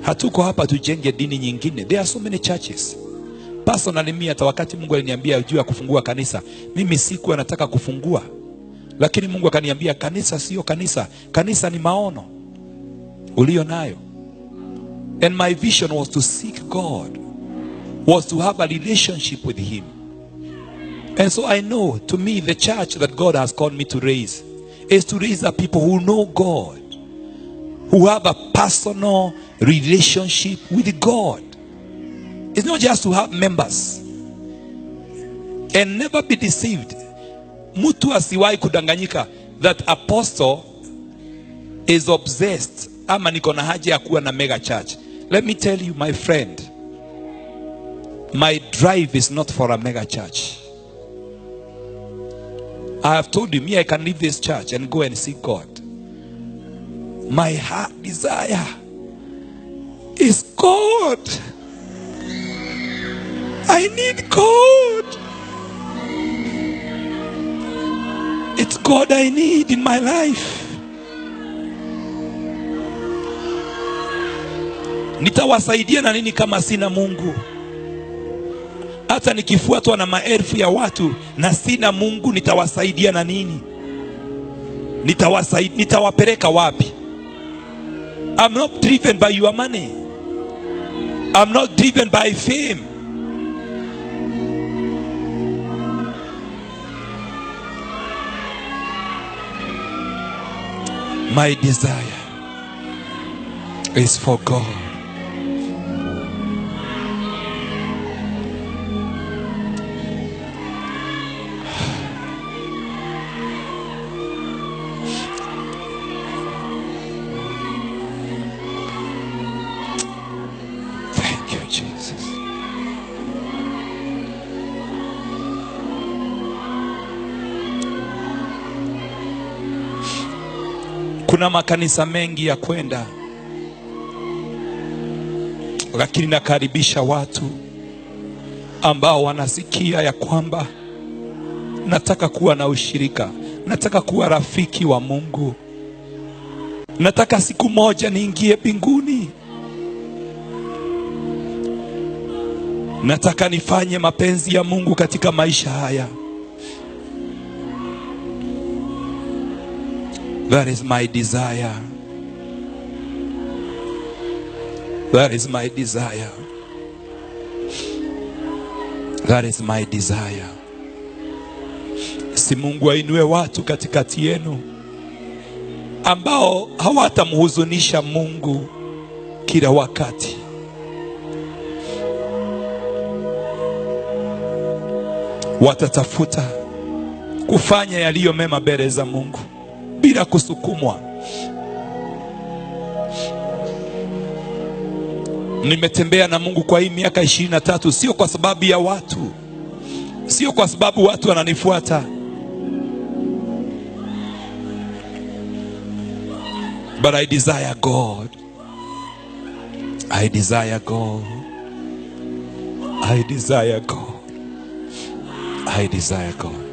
Hatuko hapa tujenge dini nyingine. There are so many churches. Personally mimi, hata wakati Mungu aliniambia juu ya kufungua kanisa, mimi sikuwa nataka kufungua. Lakini Mungu akaniambia kanisa sio kanisa. Kanisa ni maono ulio nayo. And my vision was to seek God, was to have a relationship with him. And so I know, to me, the church that God has called me to raise is to raise up people who know God, who have a personal relationship with God. It's not just to have members. And never be deceived. Mtu asiwahi kudanganyika that apostle is obsessed ama niko na haja ya kuwa na mega church. Let me tell you, my friend, my drive is not for a mega church. I have told you, me, I can leave this church and go and see God. My heart desire is God. I need God. It's God I need in my life. Nitawasaidia na nini kama sina Mungu? Hata nikifuatwa na maelfu ya watu na sina Mungu, nitawasaidia na nini? Nitawapeleka wapi? I'm not driven by your money. I'm not driven by fame. My desire is for God. Thank you, Jesus. Kuna makanisa mengi ya kwenda, lakini nakaribisha watu ambao wanasikia ya kwamba nataka kuwa na ushirika, nataka kuwa rafiki wa Mungu, nataka siku moja niingie mbinguni, nataka nifanye mapenzi ya Mungu katika maisha haya. That is my desire. That is my desire. That is my desire. Si Mungu ainue watu katikati yenu ambao hawatamhuzunisha Mungu kila wakati. Watatafuta kufanya yaliyo mema mbele za Mungu bila kusukumwa. Nimetembea na Mungu kwa hii miaka 23, sio kwa sababu ya watu, sio kwa sababu watu wananifuata, but I desire God. I desire God. I desire God. I desire God.